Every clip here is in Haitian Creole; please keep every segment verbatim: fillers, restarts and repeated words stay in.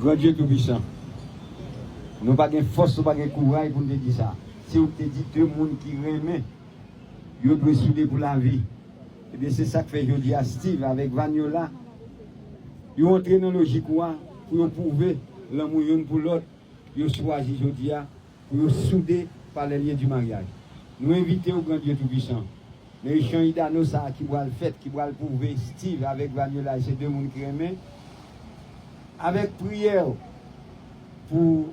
Gran Dye Toupisan, nou pa gen fòs, nou pa gen kouray pou n te di sa. Si w te di de moun ki renmen, yo dwe soude pou lavi. Ebyen, se sa k fè jodi a Steve avèk Vanyola, yo antre nan lojik ou a pou yo pwouve lanmou youn pou lòt. Yo chwazi jodi a pou yo soude pa le lyen di maryaj. Nou envite w, Gran Dye Toupisan, nan echanj dano sa a ki pral fèt, ki pral pwouve Steve avèk Vanyola se de moun ki renmen, avèk priyè w pou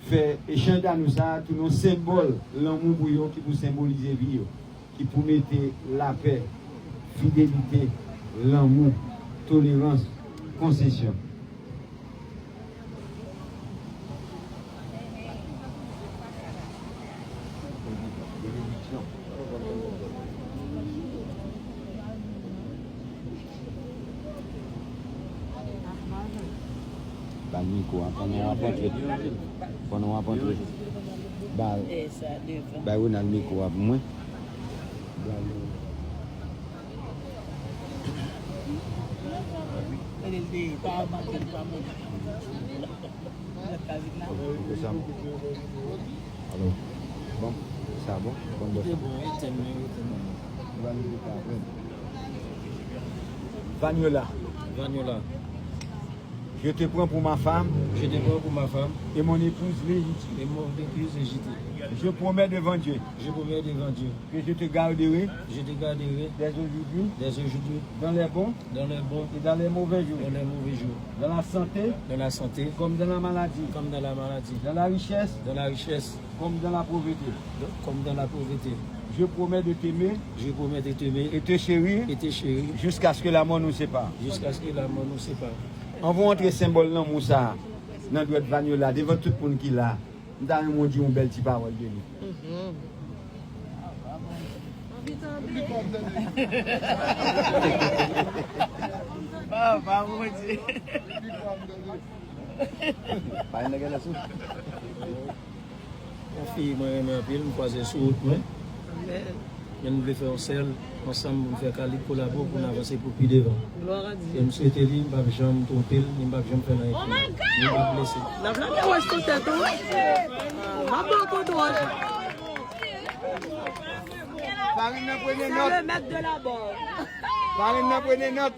fè echanj dano sa a tounen yon senbòl lanmou pou yo, ki pou senbolize vi yo, ki pou mete lapè, fidelite, lanmou, tolerans, konsesyon. Ba l mikwo a, pandan w ap antre. Pandan w ap antre. Ba, bay Ronald mikwo a pou mwen. Alo, bon, sa bon? Bon, bon. Vanyola. Vanyola. Je te prends pour ma femme. Je te prends pour ma femme. Et mon épouse légitime. Et mon épouse légitime. Je promets devant Dieu. Je promets devant Dieu. Que je te garderai. Je te garderai. Dès aujourd'hui. Dès aujourd'hui. Dans les bons. Dans les bons. Et dans les mauvais jours. Dans les mauvais jours. Dans la santé. Dans la santé. Comme dans la maladie. Comme dans la maladie. Dans la richesse. Dans la richesse. Comme dans la pauvreté. Comme dans la pauvreté. Je promets de t'aimer. Je promets de t'aimer. Et te chérir. Et te chérir. Jusqu'à ce que la mort nous sépare. Jusqu'à ce que la mort nous sépare. Anvan w antre senbòl lanmou sa a nan dwèt Vanyola devan tout moun ki la, m ta renmen w di yon bèl ti pawòl de li. Papa Bondye. Yon fi mwen renmen anpil, m kwaze sou wout mwen. Men m vle fè yon sèl ansanm pou n fè kalib kolabo pou n avanse pou pi devan. E m swete li, m p ap janm twonpe l, ni m p ap janm fè l anyen pou li. Ni m p ap blese l. N ap lage wòch sou tèt ou. M ap ba w kontwòl. Farine nan premye nòt. C'est le maître de la bande. Farine nan premye nòt.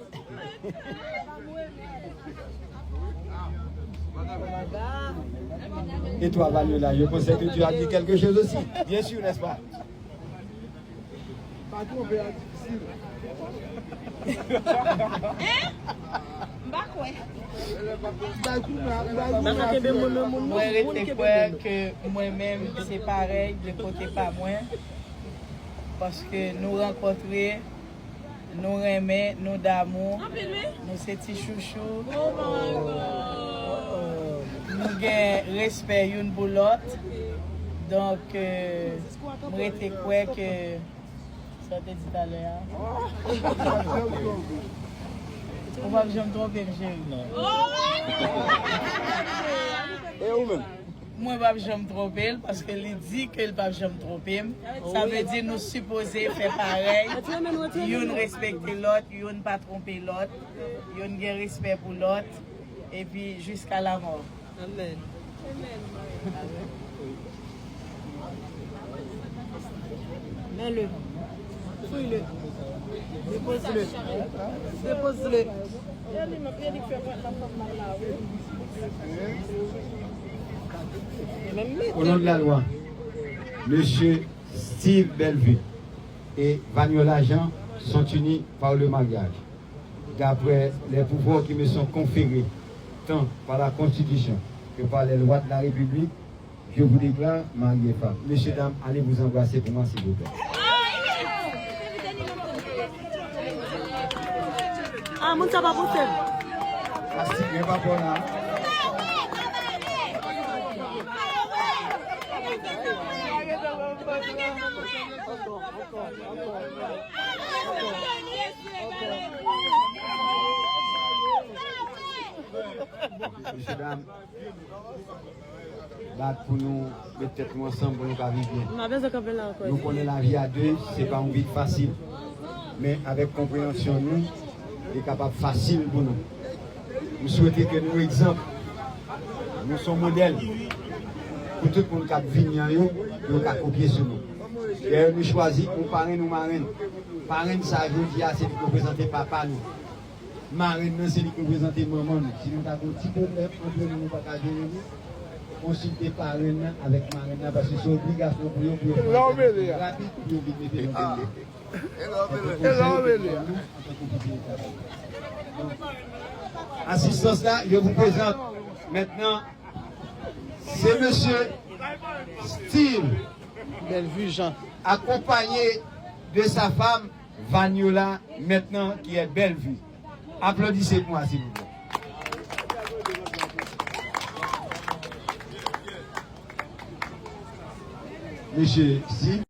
Et toi, Vanyola, je pensais que tu as dit quelque chose aussi. Bien sûr, n'est-ce pas? Hein? M pa kwè. Mwen rete kwè ke mwen menm se parèy de kote pa mwen, paske nou rankontre, nou renmen, nou damou, nou se ti chouchou, nou gen respè youn pou lòt. Donk, euh, m rete kwè ke sa w te di talè a. Ou p ap janm twonpe m, cheri. E ou menm? Mwen p ap janm twonpe l, paske li di ke l p ap janm twonpe m. Sa vle di nou sipoze fè parèy. Youn respekte lòt, youn pa twonpe lòt, youn gen respè pou lòt, epi jiska lamò. Amèn. Men le. Fouy le. Depoz le. Depoz le. Au nom de la loi, Monsieur Steve Bellevue et Vanyola Jean sont unis par le mariage. D'après les pouvoirs qui me sont conférés, tant par la Constitution que par les lois de la République, je vous déclare mari et femme. Messieurs, dames, allez vous embrasser pour moi, s'il vous plaît. Ah, moun sa pa posib. Plastik, men pa bò la. Mesye dam, bat pou nou met tèt nou ansanm pou nou ka viv byen. Nou pa bezwen kanpe la ankò. Nou konnen lavi a de, se pa yon vi fasil. Men avèk konpreyansyon nou, li kapab fasil pou nou. M swete ke nou egzanp Nou se yon modèl pou tout moun k ap vini an yo, pou yo ka kopye sou nou. Dayè, nou chwazi yon parenn ou marenn. Parenn sa, jodi a, se li k reprezante papa nou. Marenn nan, se li k reprezante manman nou. Si nou ta gen yon ti pwoblèm ant nou, nou pa ka jere li, konsilte parenn nan avèk marenn nan, paske se obligasyon pou yo, pou yo fè yon rapid, pou yo vin mete nou deyò. Asistance-là, je vous présente maintenant, c'est monsieur Steve, Bellevue Jean, accompagné de sa femme Vaniola, maintenant qui est Bellevue. Applaudissez pour moi, s'il vous plaît. Monsieur Steve.